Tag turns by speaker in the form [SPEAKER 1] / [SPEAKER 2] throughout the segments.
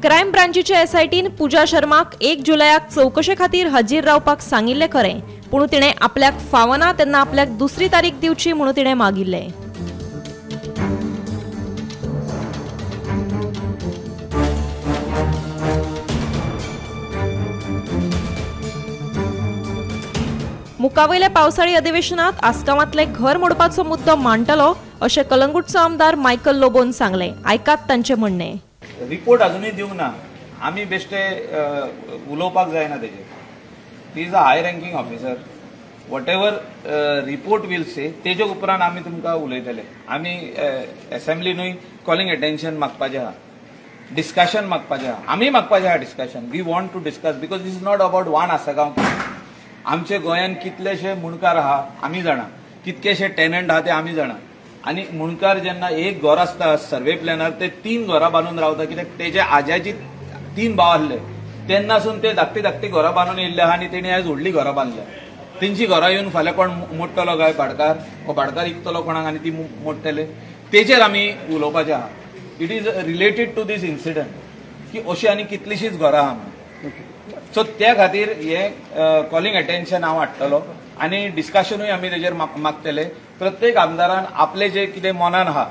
[SPEAKER 1] Crime ब्रांचीचे एसआयटीन पूजा शर्माक 1 जुलयाक चवकशे खातीर हाजीर रावपाक सांगिल्लें खरें, पूण तिणें आपल्याक फावना तेन्ना आपल्याक दुसरी तारीख दिवची म्हणून तिणें मागिल्लें। मुखावयल्या पावसाळी अधिवेशनात आसगांवांतलें घर मोडपाचो मुद्दो मांडटलो अशें कलंगूटचो आमदार मायकल लोबोन सांगलें। आयकात तांचें म्हणणें।
[SPEAKER 2] रिपोर्ट अजुनूय दिवंक ना, आमी बेश्टे उलोवपाक जायना तेजेर। He is a high ranking officer, whatever report will say तेजे उपरांत आमी तुमकां उलयतले। आमी एसेंब्लीनूय कॉलिंग एटेन्शन मागपाचें आहा, डिस्कशन मागपाचें आहा, आमी मागपाचें आहा discussion. We want to discuss because this is not about one Assagao. आमचे गोंयांत कितलेशे मुणकार आहा आमी जाणा, कितकेशे टेनंट आहा ते आमी जाणा। आनी मुणकार जेन्ना एक घर आसता सर्वे प्लॅनार ते 3 घरां बांदून रावता, कित्याक तेजे आज्याची 3 भाव आसले तेन्नासून ते धाकटी धाकटी घरां बांदून येयल्ले आहा आनी तेणी आयज व्हडलीं घरां बांदल्या। तेंची घरां येवन फाल्यां कोण मोडटलो काय भाडकार, हो भाडकार इकतलो कोणाक आनी ती मोडटले, तेचेर आमी उलोवपाचें आहा। It is related to this incident की अशी आनी कितलीशींच घरां आहा। सो त्या खातीर हे कॉलिंग एटेन्शन हांव हाडटलो आनी डिस्कशनूय आमी तेजेर मागतले। प्रत्येक आमदारान आपले जे कितें मनान आहा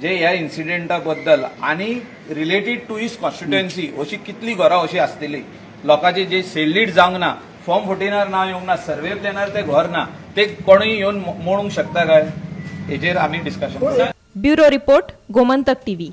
[SPEAKER 2] जे ह्या इन्सिडेंटा बद्दल आनी रिलेटेड टू his constituency अशी कितली घरां अशी आसतली लोकांची जे सेल्लीड जावंक ना, फॉर्म 14 नांव येवंक ना, सर्वे प्लॅनार ते घर ना, ते कोणूय येवन मोडूंक शकता काय, हेजेर आमी discussion.
[SPEAKER 1] Bureau report, Gomantak TV.